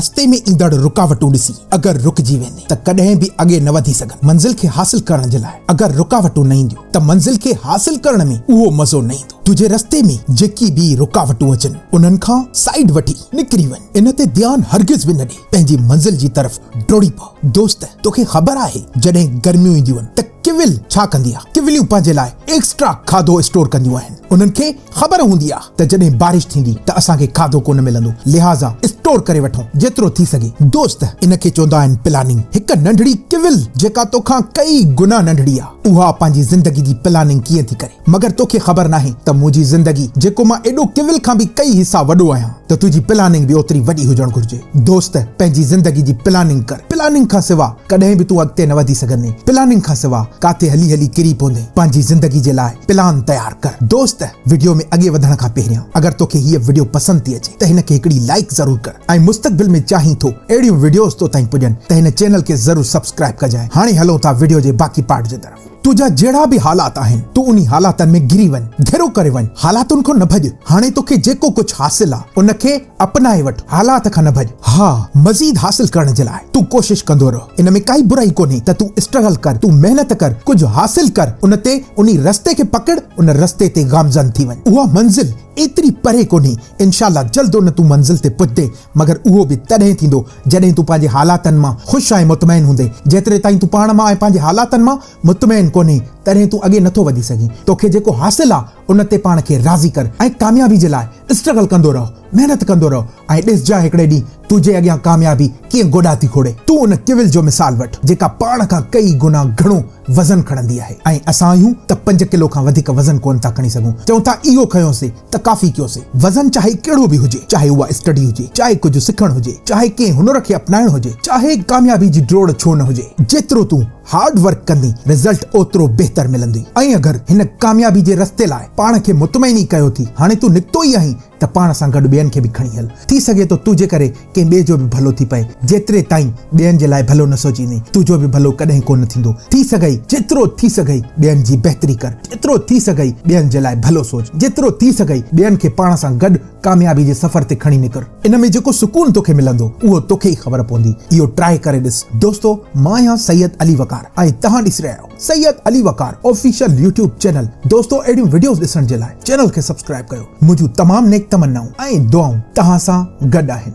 رستي ۾ ايندڙ رڪاوٽون ڏسي اگر رڪجي ويندين ته ڪڏهن به اڳي نه وڌي سگهندين. منزل کي حاصل ڪرڻ جي لاء اگر رڪاوٽون نه اينديون ته منزل کي حاصل ڪرڻ ۾ اهو مزو نه ايندو. تنهنجي رستي ۾ جيڪي به رڪاوٽون اچن انهن کان سائيڊ وٺي نڪري وڃ. ان تي ڌيان هرگز به نه ڏي. پنهنجي منزل جي طرف ڊوڙي پئو. دوست توکي خبر آهي جڏهن گرميون اينديون آهن ته ڪيول ڇا ڪندي آهي؟ ڪيوليون پنهنجي لاء ايڪسٽرا کاڌو اسٽور ڪنديون آهن. انهن کي خبر هوندي آهي ته جڏهن بارش ٿيندي ته اسان کي کاڌو ڪونه ملندو لهٰذا اسٽور ڪري وٺون جيترو ٿي سگهي. دوست ان کي چوندا آهن پلاننگ. هڪ ننڍڙي ڪيول جيڪا توکان ڪئي گنا ننڍڙي آهي اها پنهنجي زندگي جي پلاننگ ڪيئن ٿي ڪري. مگر توکي خبر ناهي ته منهنجي زندگي جيڪو مان ايڏو ڪيول کان به ڪئي حصا وڏو آهيان ته تنهنجي پلاننگ به اوتري وڏي هجڻ گهرجي. دوست پنهنجي زندگي جي پلاننگ ڪر. پلاننگ کان سوا ڪڏهن به تون اڳتي نه وڌي سگهندين. پلاننگ کان سوا ڪاٿي هلي هلي ڪري پوندين. پنهنجي زندگي جي لاء پلان تيار ڪر. دوست وڊيو ۾ اڳي وڌڻ کان پهريان اگر توکي هيء وڊيو پسند ٿي اچي ته هن کي هڪڙي لائيڪ ضرور ڪر ۽ مستقبل ۾ چاهين ٿو اهڙيون وڊيوز تو تائين پڄن ته هن چينل کي ضرور سبسڪرائيب ڪجانء. هاڻي هلون ٿا وڊيو جي باقي پارٽ جي طرف. تنهنجا جهڙا به حالات آهن، تون انهي حالاتن ۾ گهري وڃ، گهيرو ڪري وڃ، حالاتن کان نه ڀڄ، هاڻي توکي جيڪو ڪجهه حاصل آ، ان کي اپنائي وٺ، حالات کان نه ڀڄ. ها، مزيد حاصل ڪرڻ جي لاء تون ڪوشش ڪندو رهه، ان ۾ ڪائي برائي ڪونهي ته تون اسٽرگل ڪر، تون محنت ڪر، ڪجهه حاصل ڪر، ان تي، انهي رستي کي پڪڙ، ان رستي تي گامزن ٿي وڃ. اها منزل ايتري پري ڪونهي، انشاء الله جلد ان تون منزل تي پڄندين، مگر اهو به تڏهن ٿيندو جڏهن تون پنهنجي حالاتن مان خوش ۽ مطمئن هوندين. جيتري تائين تون پاڻ مان ۽ پنهنجي حالاتن مان مطمئن ڪونهين، تڏهن تون اڳي نٿو وڌي سگهين. توکي جيڪو حاصل آ، ان تي پاڻ کي راضي ڪر ۽ ڪاميابي جي لاء اسٽرگل ڪندو رهه، محنت ڪندو رهه ۽ ڏسجانء هڪڙي ڏينهن تنهنجي اڳيان ڪاميابي ڪيئن گوڏا ٿي کوڙي. تون ان ڪيول جو مثال وٺ، جيڪا پاڻ کان ڪئي گنا گهڻو وزن کڻندي آهي ۽ اسان آهيون ته پنج ڪلو کان وڌيڪ وزن ڪونه ٿا کڻي سگهون. چئون ٿا اهو کنيوسين ته ڪافي ڪيوسين. وزن چاهي ڪهڙو به هجي، چاهي اها اسٽڊي هجي، چاهي ڪجهه سکڻ هجي، چاهي ڪنهن هنر کي اپنائڻ هجي، چاهي ڪاميابي جي ڊوڙ ڇو نه هجي، جيترو تون هارڊ ورڪ ڪندين، رزلٽ اوترو بهتر ملندوئي. ۽ اگر هن ڪاميابي جي رستي لاء پاڻ کي مطمئن ئي ڪيو ٿي، هاڻي تون نڪتو ئي آهين ته پاڻ سان گڏ ٻين کي به کڻي هل. ٿي سگهي ٿو تنهنجي ڪري ڪنهن ٻئي جو به ڀلو ٿي پئي. جيتري تائين ٻين جي لاء ڀلو نه سوچيندين، تنهنجو به ڀلو ڪڏهن ڪونه ٿيندو. ٿي سگهئي، جيترو ٿي سگهئي ٻين جي بهتري ڪر. جيترو ٿي سگهئي ٻين جي لاء ڀلو سوچ. جيترو ٿي سگهئي ٻين کي پاڻ سان گڏ ڪاميابي جي سفر تي کڻي نڪر. ان ۾ جيڪو سڪون توکي ملندو، اهو توکي ئي خبر پوندي. اهو ٽرائي ڪري ڏس. دوستو مان آهيان سيد علي وقار ۽ توهان ڏسي رهيا آهيو Syed Ali Waqar official YouTube channel. دوستو اهڙيون وڊيوز ڏسڻ جي لاء چينل کي سبسڪرائيب ڪيو. منهنجون تمام نيڪ تمنائون ۽ دعائون توهان سان گڏ آهن.